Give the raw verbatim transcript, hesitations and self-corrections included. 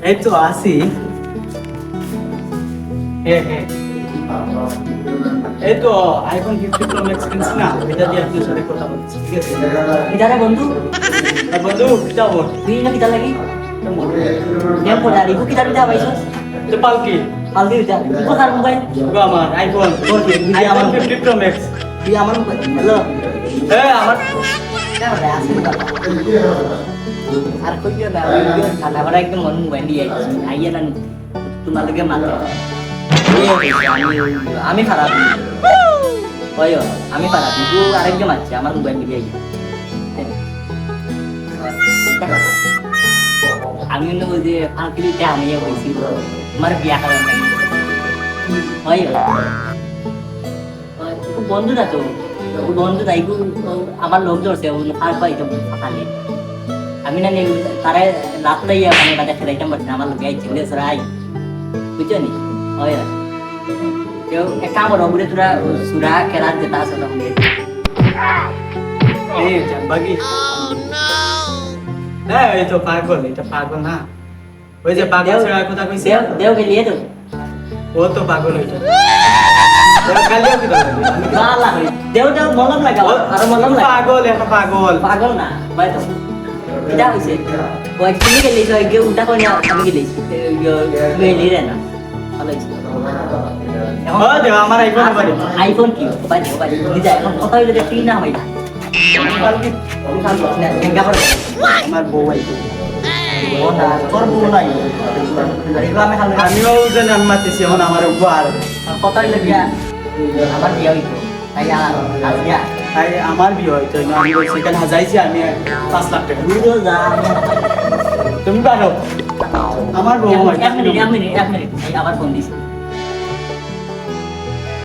এই তো আছি। হ্যাঁ, হ্যাঁ। এই তো iPhone fifty Pro Max কিনছি না, এটা দিয়ে আপনার সাথে কথা বলছি, ঠিক আছে? কিতারে বন্ধু? আর বন্ধু, কিতা বল? তুই না কিতা লাগি? কেমন? কেমন করে আর ইগু কিতা কিতা পাইছস? তো পালকি। পালকি কিতা? ইগু কার মোবাইল? ইগু আমার iPhone। তোর কি? ইগু আমার iPhone fifty Pro Max। তুই আমার মোবাইল? হ্যালো? এ, আমার। কিতা বলে? আসুন বাবা। আর কইও না, ওই যে খানা বাড়া একদম মন মোবাইল নিয়ে আইছি। আইয়া না তোমার লগে মাতে। আমি, আমি খারাপ। ওই, আমি খারাপ। কিন্তু আরেকজন আছে, আমার মোবাইল নিয়ে আইয়া। আমি না ওই যে ফাঁকিলিতে আমি বলছি, আমার বিয়া করার লাগে। ওই, ও বন্ধু না তো, ও বন্ধু তাই গো, ও আমার লোক ধরছে, ও আর পাইতো খালি। আমি না নেই, তারা রাস্তায় ইয়া মানে বাজার খেলাইতাম পারছি না, আমার লোকে আইছে, বুঝে সরাই। বুঝছো নি? ওই আর। কেউ এক কাম করো, ওগুলো তোরা সুরা খেলার যেটা আছে, ওটা বলে। এই জাম্বাগি। হ্যাঁ, এই তো পাগল, এটা পাগল না। ওই যে পাগল দেও, ছেড়ার কথা কইছি। দেও, দেও গেলিয়ে দেও। ও তো পাগল হইতো। ওরা খালি ওকে ধরে। বালা হই। দেও, দেও, মলম লাগাও। ও আরো মলম লাগাও। পাগল, একটা পাগল। পাগল না, ভাই তো। এটা হইছে। ওই তুমি গেলি, ওই গিয়ে উল্টা করে আমি গেলি। এই, ওই, ওই, গেলি রে না। ভালো হইছে। এখন ও দেও, আমার iPhone আবার। iPhone কি? ভাই, ভাই, নিজে এখন কথা হইলে দেখি না হয় না। আমার বউ আইছে। ও না, তোর বউ নাই। আরে, এগুলো আমি খালি আমিও ওই জন্য আমি মারতেছি, এখন আমার বউ আর আর কথা হইলে গিয়া আমার বিয়া হইতো। তাই আর, আর বিয়া। তাই আমার বিয়ে হইতো না, আমি ওই সেখানে হাজাইছি আমি পাঁচ লাখ টাকা। তুই তো যা। তুমি পারো। আমার বউ এক, আমার এক মিনিট, এক মিনিট, এক মিনিট। এই আবার ফোন দিছে।